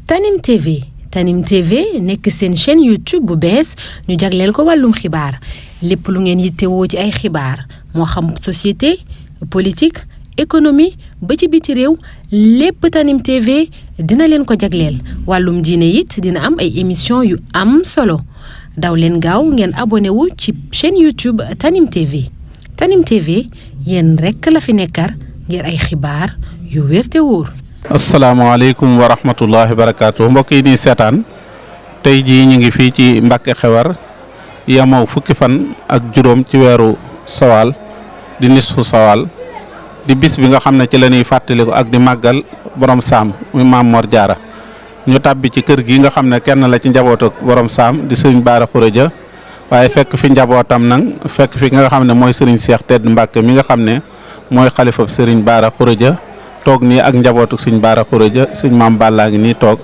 Tanim TV nekk seen chaîne YouTube bu bees ñu jagleel ko wàllum xibaar lépp lu ngeen yittewoo ci ay xibaar moo xam société politique économie ba ci biti réew lépp Tanim TV dina leen ko jagleel wàllum diine it dina am ay émission yu am solo daw leen gaaw ngeen abonné wu ci chaîne YouTube Tanim TV yéen rekk la fi nekkar ngir ay xibaar yu wér te wóor. asalaamaaleykum wa rahmatullahi wa barakaatu mbokk yi di seetaan tey jii ñu ngi fii ci Mbàkke Xewar yemoo fukki fan ak juróom ci weeru sawaal di nisfu sawaal di bis bi nga xam ne ci la ñuy fàttaliku ak di màggal borom saam muy Maam Mor Jaara ñu tàbbi ci kër gi nga xam ne kenn la ci njabootu borom saam di sëriñ Baara Xureja waaye fekk fi njabootam nag fekk fi nga xam ne mooy sëriñ Seex Tedd Mbàkke mi nga xam ne mooy xalifab sëriñ Baara Xureja toog nii ak njabootu sëñ Baara Xureja sëñ Maam Balla ngi nii toog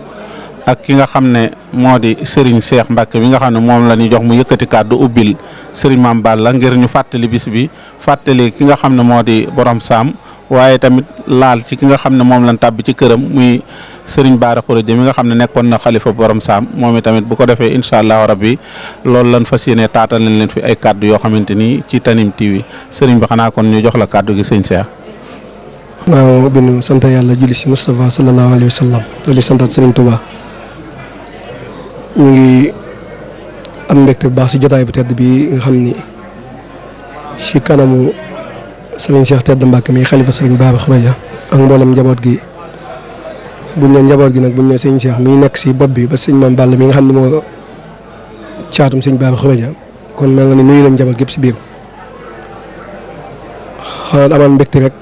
ak ki nga xam ne moo di sëriñ Seex Mbàkke mi nga xam ne moom la ñuy jox mu yëkkati kàddu ubbil sëriñ Maam Balla ngir ñu fàttali bis bi fàttali ki nga xam ne moo di borom saam waaye tamit laal ci ki nga xam ne moom lañ tàbbi ci këram muy sëriñ Baara Xureja mi nga xam ne nekkoon na xalifa borom saam moom tamit bu ko defee incha allahu rabbi loolu lañ fas yéene taatal nañ leen fi ay kàddu yoo xamante ni ci Tanim TV sëriñ bi xanaa kon ñu jox la kàddu gi sëñ Seex. waaw bi nu sant yàlla julli si Moustapha sallallahu alayhi wa sallam loolu di santaat Serigne Touba ñu ngi am mbégte bu baax si jotaay bu tedd bi nga xam ni si kanamu Serigne Cheikh Tedd Mbacke mi xalifa Serigne Baara Xureja ak mboolem njaboot gi buñ ne njaboot gi nag buñ ne Serigne Cheikh mi nekk si bopp bi ba Serigne Maam Balla mi nga xam ne moo caatum Serigne Baara Xureja kon mel nga ni nuyu leen njaboot gépp si biir xanaa amal mbégte rek.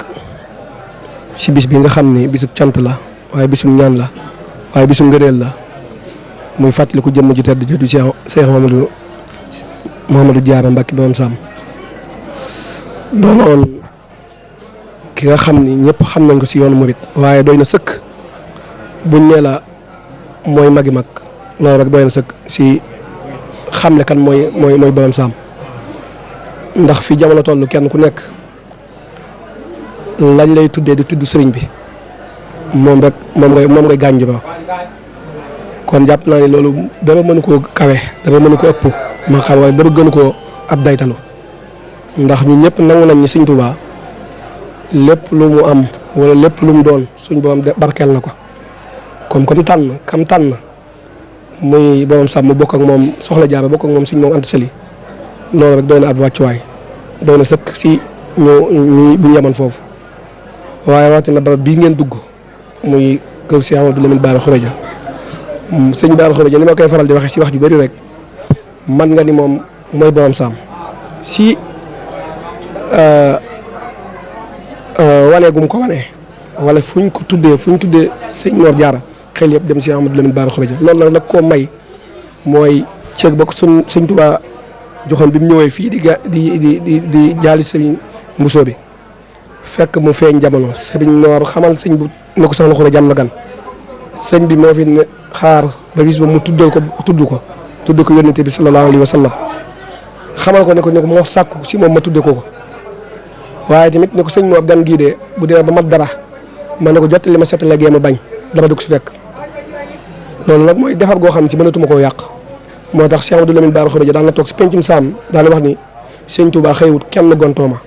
si bis bi nga xam ni bisub cant la waaye bisub ñaan la waaye bisub ngëneel la muy fàttaliku jëmm ju tedd ju Cheikh Mouhamadou Diarra Mbacke borom Sam doonoon ki nga xam ni ñëpp xam nañ ko si yoonu murit waaye doy na sëkk buñ nee la mooy magi mag loolu rek doy na sëkk si xamle kan mooy borom Sam ndax fi jamono toll kenn ku nekk. lañ lay tuddee di tudd sëriñ bi moom rek moom ngay gànj ba kon jàpp naa ni loolu dara mënu koo kawe dara mënu ko ëpp ma xam waaye dara gënu koo ab daytalu ndax ñun ñëpp nangu nañ ni Sëriñ Tuubaa lépp lu mu am wala lépp lu mu doon suñ borom barkeel na ko comme kam tànn muy borom sàmm mu bokk ak moom soxla Jaara bokk ak moom Sëriñ moom Anta Sali loolu rek doy na ab wàccuwaay doy na sëkk si ñu bu ñu yemoon foofu. waaye waxtaan na barab bii ngeen dugg muy kër Cheikh Amadou Lamine Baara Xureja sëñ Baara Xureja ni ma koy faral di waxee si wax ju bëri rek man nga ni moom mooy borom saam si wane gum ko wane wala fu ñu tuddee sëñ Mor Jaara xel yëpp dem Cheikh Amadou Lamine Baara Xureja loolu nag koo may mooy ceeb ba ko sëñ Tuubaa joxoon bi mu ñëwee fii di jaali sëriñ Mbusoo bi fekk mu feeñ jamono sëriñ Noor xamal sëñ bu ne ko soxna Xureja am na gan sëñ bi moo fi ne xaar ba bis ba mu tudd ko yónnente bi sallallahu alayhi wa sallam xamal ko ne ko moo sàkku si moom ma tudde ko waaye tamit ne ko sëñ Noor gan gii de bu dee ba mat dara ma ne ko jottali ma seetale gee ma bañ dama dugg si fekk loolu nag mooy defar goo xam ne si mënatuma koo yàq moo tax Cheikh Amadou Lamine Baara Xureja daan na toog si pencum Saam daan wax ni sëñ Tuubaa xëywut kenn gontooma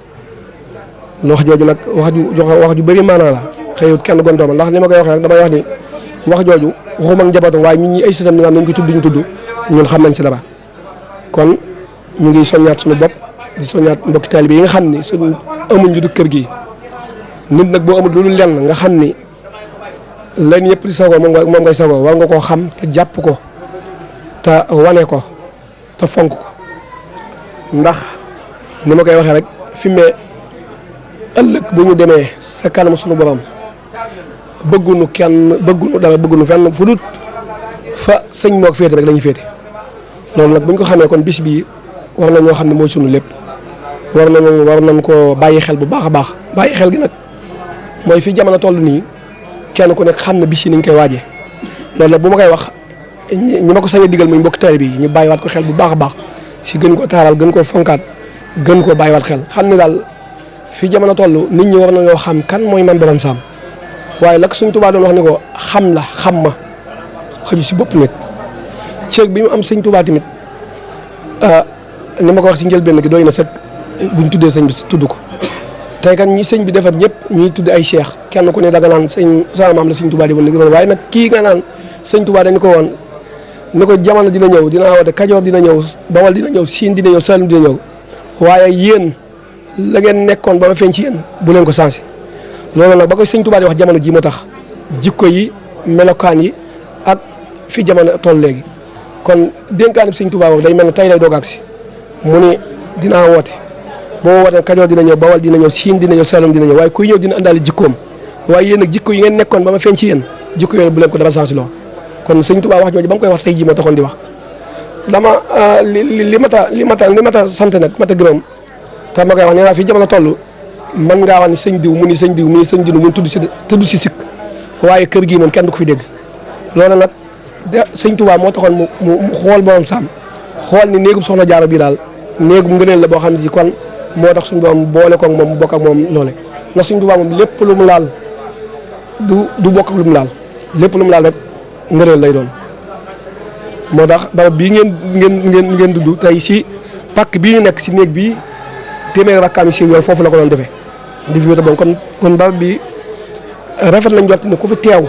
wax jooju nag wax ju bëri maanaa la xëyut kenn gontooma ndax li ma koy waxee rek damay wax ni wax jooju waxuma ak njabootam waaye ñun ñi ay sëtam ñi nga xam nañ ko tudd ñu tudd ñun xam nañ si dara kon ñu ngi soññaat suñu bopp di soññaat mbokki taalibe yi nga xam ni suñ amuñ lu du kër gi nit nag boo amul lu dul lenn nga xam ni lan yëpp di sagoo moom ngay sagoo war nga koo xam te jàpp ko te wane ko te fonk ko ndax ni ma koy waxee rek fi mu ëllëg bu ñu demee sa kanam suñu borom bëggunu fenn fu dut fa sëñ mook féete rek la ñuy féete loolu nag bu ñu ko xamee kon bis bii war na ñoo xam ne mooy sunu lépp war nañ ko bàyyi xel bu baax a baax bàyyi xel gi nag mooy fi jamono toll nii kenn ku nekk xam na bis yi ni ñu koy waajee loolu nag bu ma koy wax ñi ma ko sañee digal muy mbokk taalibe yi ñu bàyyiwaat ko xel bu baax a baax si gën ko taaral gën koo fonkaat gën koo bàyyiwaat xel xam ne daal fi jamono toll nit ñi war nañoo xam kan mooy man borom saam waaye nag suñ Tuubaa doon wax ni ko xam xaju si bopp nit ceeg bi mu am sëñ Tuubaa tamit ni ma ko wax si njëlbéen gi doy na sëkk buñ tuddee sëñ bi tudd ko tey kan ñi sëñ bi defar ñëpp ñuy tudd ay cheikh kenn ku ne danga naan sëñ sama maam la sëñ Tuubaa di woon léegi waaye nag kii nga naan sëñ Tuubaa dañu ko woon ni ko jamono dina ñëw dinaa woote Kajoor dina ñëw Bawol dina ñëw Siin dina ñëw Saalum dina ñëw waaye yéen la ngeen nekkoon ba ma feeñ ci yéen bu leen ko changé loolu nag ba koy sëñ Tuubaa di wax jamono ji moo tax jikko yi melokaan yi ak fi jamono toll léegi kon dénkaani sëñ Tuubaa boobu day mel ne tey lay doog a agsi mu ni dinaa woote boo ma wootee Kajoor dina ñëw Bawol dina ñëw Siin dina ñëw Saalum dina ñëw waaye kuy ñëw dina àndaale jikkoom waaye yéen nag jikko yi ngeen nekkoon ba ma feeñ ci yéen jikko yooyu bu leen ko dara changé loo kon sëñ Tuubaa wax jooju ba mu koy wax tey jii ma taxoon di wax dama li mata sant nag mata gërëm te ma koy wax nee naa fi jamono toll mën ngaa wax ni sëñ diw mu ni sëñ diw mu ni sëñ diw mu tudd si sikk waaye kër gii moom kenn du ko fi dégg loolu nag de sëñ Tuubaa moo taxoon mu xool borom saam xool ni néegum soxna Jaara bii daal néegum ngëneel la boo xam ne si kon moo tax suñu borom boole ko ak moom mu bokk ak moom loole ndax sëñ Tuubaa moom lépp lu mu laal du bokk ak lu mu laal lépp lu mu laal rek ngëneel lay doon moo tax barab bii ngeen dudd tey si pàkk bii ñu nekk si néeg bii téeméer rakkaam si yooyu foofu la ko doon defee di fi wéta bon kon barab bi rafet lañ jot ne ku fi teew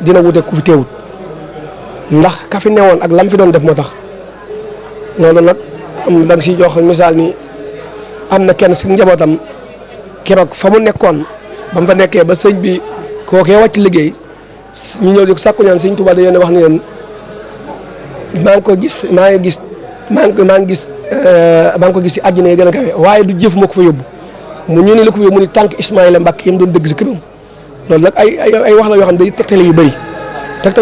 dina wute ku fi teewut ndax ka fi newoon ak lam fi doon def moo tax loolu nag da nga siy jox misaal ni am na kenn si njabootam keroog fa mu nekkoon ba mu fa nekkee ba sëñ bi kookee wàcc liggéey ñu ñëw di ko sàkku ñaan sëñ Tuubaa dañoo ne wax ni leen maa ngi ko gis si àjjana yi gën a kawe waaye du jëf moo ko fa yóbbu mu ñu ne la ko fa yóbbu mu ni tànk Ismaïla Mbacke yi mu doon dëgg si këram loolu nag ay wax la yoo xam ne day tegtale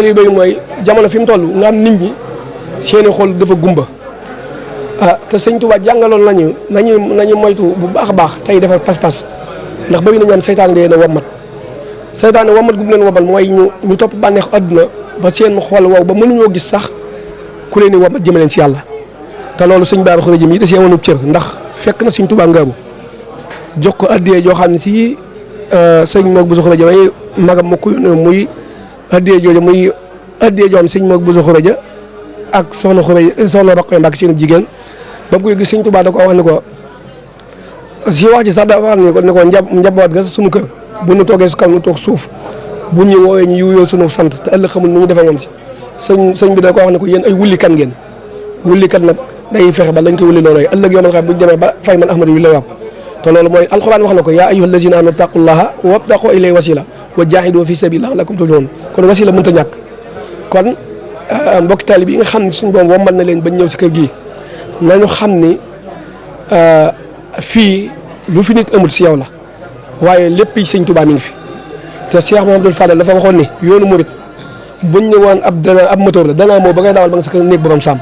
yu bëri mooy jamono fi mu toll nga am nit ñi seeni xol dafa gumba te sëñ Tuubaa jàngaloon nañu moytu bu baax a baax tey dafa pas-pas ndax bëri na ñoom seytaan nga yéen a wommat seytaane wommat gu mu leen wommat mooy ñu topp bànneex àdduna ba seen xol wow ba mënuñoo gis sax ku leen di wommat jëme leen si yàlla te loolu sëñ Bara Khourédia mii da see woonub cër ndax fekk na sëñ Tuubaa ngaabu jox ko addiyee joo xam ne si sëñ Moog Bousso Khourédia may magam ma ko muy addiyee jooju muy addiyee joo xam sëñ Moog Bousso Khourédia ak soxna Roqaya Mbàkke seen jigéen ba mu koy gis sëñ Tuubaa da ko wax ni ko si wax ji sax dafa wax ni ko njaboot ga sunu kër bu ñu toogee su kaw ñu toog suuf bu ñu woowee ñu yuyoo sunu sant te ëllëg xamul nu ñu defee moom si sëñ bi da ko wax ne ko yéen ay wullikat ngeen wullikat nag day fexe ba lañ koy wulli loolooy ëllëg yow man xam bu ñu demee ba fay man ahmadu wi la wax te loolu mooy alxuraan wax na ko yaa ayyuhal lazina amanu taqullaha wabtaqu ilayhi wasila wa jaahidu fi sabilillahi la'allakum tuflihun kon wasila mënut a ñàkk kon mbokki taalibe yi nga xam ne suñu boom wommal na leen bañ ñëw si kër gii nañu xam ni fii lu fi nit amul si yow la waaye lépp yi sëñ Tuubaa mi ngi fi te Cheikh Mouhamadoul Fadel dafa waxoon ni yoonu murit buñ ne woon ab moteur la danaa moo ba ngay dawal ba nga sa kër néeg borom sàmm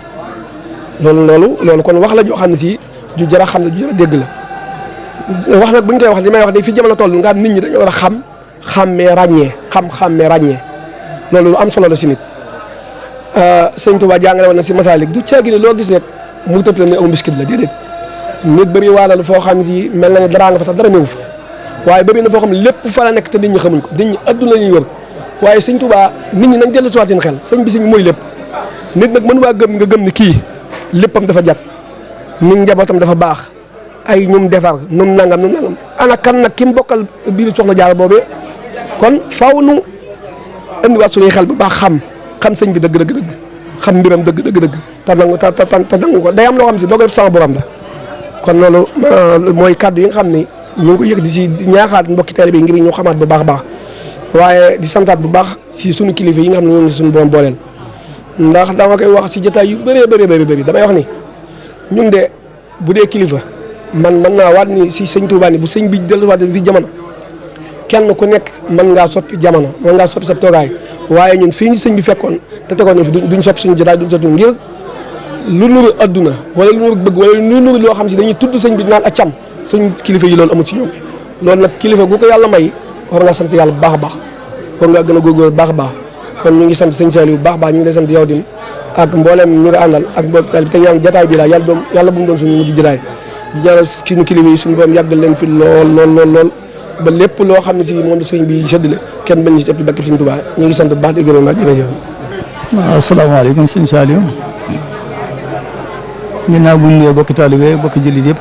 loolu kon wax la joo xam ne si ju jar a xam ne ju jar a dégg la wax nag buñ koy wax li may wax day fi jamono toll nga am nit ñi dañoo war a xàmmee ràññee loolu lu am solo la si nit sëñ Tuubaa jàngale woon na si Masaalik du caagi ne loo gis rek mu tëb la ne aw mbiskit la déedéet nit bëri waanal foo xam ne si mel na ne daraa nga fa tax dara néew fa waaye bëri na foo xam ne lépp fa la nekk te nit ñi xamuñ ko nit ñi adduna la ñuy wër waaye sëñ Tuubaa nit ñi nañ dellu si waat seen xel sëñ bi si mooy lépp nit nag mënu maa gëm ni kii léppam dafa jàpp nit njabootam dafa baax ay ñum defar num nangam ana kan nag ki mu bokkal biir soxna Jaara boobee kon faaw nu indiwaat suñuy xel bu baax xam sëñ bi dëgg xam mbiram dëgg te nangu ko day am loo xam si dogal sama borom la kon loolu mooy kàddu yi nga xam ni ñu ngi ko yëg di si ñaaxaat mbokki taalibe bi ngir ñu xamaat bu baax a baax waaye di santaat bu baax si suñu kilifa yi nga xam ne ñoom suñu borom booleel ndax dama koy wax si jotaay yu bëree bëri damay wax ni ñun de bu dee kilifa man mën naa waat ni si sëñ Tuubaa ni bu sëñ bi delluwaat fi jamono kenn ku nekk mën ngaa soppi jamono mën ngaa soppi sa toogaay waaye ñun fii ñu sëñ bi fekkoon te tegoon na fi duñ soppi suñu jotaay duñ soppi ngir lu nuru adduna wala lu nuru bëgg wala lu nuru loo xam si dañuy tudd sëñ bi naan a cam suñ kilifa yi loolu amul si ñoom loolu nag kilifa gu ko yàlla may war nga sant yàlla bu baax a baax war nga gën a góorgóorlu bu baax a baax kon ñu ngi sant sëñ Saliou bu baax a baax ñu ngi lay sant yow dim ak mboolem ñi nga àndal ak mbokk taalibe te ñaan jotaay bi la yàlla bu mu doon suñu mujj jotaay di ñaanal suñu kilifa yi suñu borom yàggal leen fi lool ba lépp loo xam ne si moom la sëñ bi séddale kenn bañ si ëpp bakki Sëñ Tuubaa ñu ngi sant bu baax di gërëm ak jërëjëf asalaamaaleykum sëñ Saliou ginnaaw bu ñu nuyoo bokki taalibe bokki jullit yëpp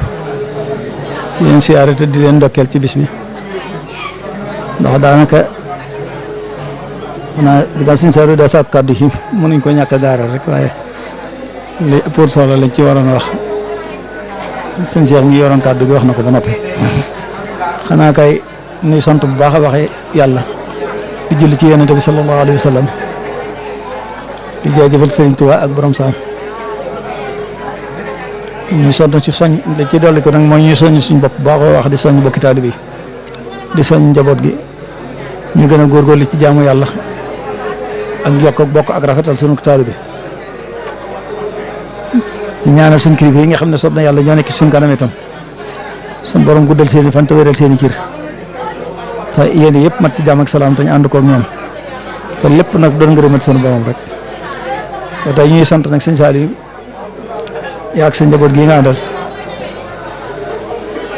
di leen siyaare te di leen ndokkeel ci bis bi ndax daanaka xanaa ginnaaw sëñ Saliou daa sàkk kàddu yi mënuñ ko ñàkk a gaaral rek waaye li pour solo lañ ci waroon a wax sëñ Cheikh mi yoroon kàddu gi wax na ko ba noppi xanaa kay nuy sant bu baax a baax yàlla di julli ci yonent bi sallallahu alayhi wa sallam di jaajëfal Sëriñ Tuubaa ak borom saam ñu sonn ci soñ li ci dolli ko nag mooy ñuy soññ suñ bopp baax wax di soññ bokki taalibe bi di soññ njaboot gi ñu gën a góorgóorlu ci jaamu yàlla ak jokk ak bokk ak rafetal sunu taalibe di ñaanal suñ kilifa yi nga xam ne soob na yàlla ñoo nekk ci suñ kanam itam suñ borom guddal seen i fan te wéral seen i cër te yéen yëpp mat ci jàmm ak salaam te ñu ànd koog ñoom te lépp nag doon ngërëmat sunu borom rek. te tey ñuy sant nag sëñ Saliou yaa ak sa njaboot gi nga àndal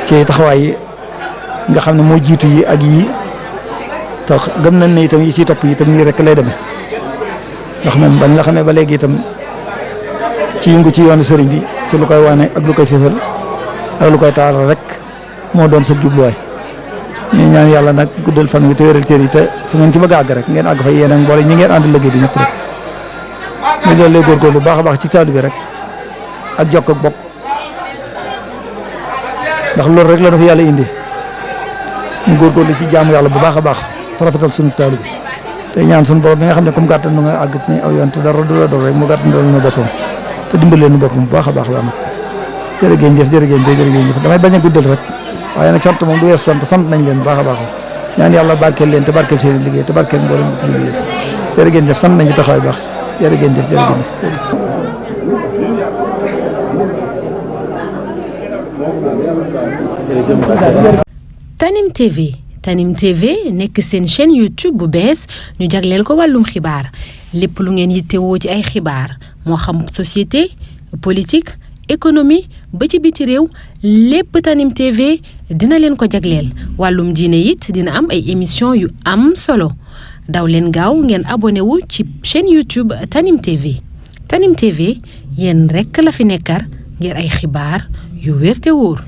ci taxawaay yi nga xam ne moo jiitu yi ak yii te gëm nañ ne itam yi ciy topp yi itam nii rek lay demee ndax moom bañ la xamee ba léegi itam ci yëngu ci yoonu sëriñ bi ci lu koy wane ak lu koy fësal ak lu koy taaral rek moo doon sa jubluwaay ñu ñaan yàlla nag guddal fan wi te wéral cër yi te fu ngeen ci bëgg a àgg rek ngeen àgg fa yéen ak mboole ñi ngeen ànd liggéey bi ñëpp rek. ñu doon lay góorgóorlu bu baax a baax ci taalibe bi rek ak jokk ak bokk ndax loolu rek la dafa yàlla indi ñu góorgóorlu ci jaamu yàlla bu baax a baax te rafetal suñu taalibe bi te ñaan suñu borom bi nga xam ne comme gàttal nu nga àgg ci aw yoon te dara du la doon rek mu gàttal nu boppam te dimbalee nu boppam bu baax a baax la nag jërëjëf jërëjëf damay bañ a guddal rek waaye nag sant moom du weesu sant nañ leen bu baax a baax ñaan yàlla barkeel leen te barkeel seen liggéey te barkeel mboolem bu liggéey jërëjëf sant nañ ci taxawaay baax jërëjëf. Tanim TV nekk seen chaîne YouTube bu bees ñu jagleel ko wàllum xibaar lépp lu ngeen yittewoo ci ay xibaar moo xam société politique économie ba ci biti réew lépp Tanim TV dina leen ko jagleel wàllum diine it dina am ay émission yu am solo daw leen gaaw ngeen abonné wu ci chaîne YouTube Tanim TV Tanim TV yéen rekk la fi nekkar ngir ay xibaar yu wér te wóor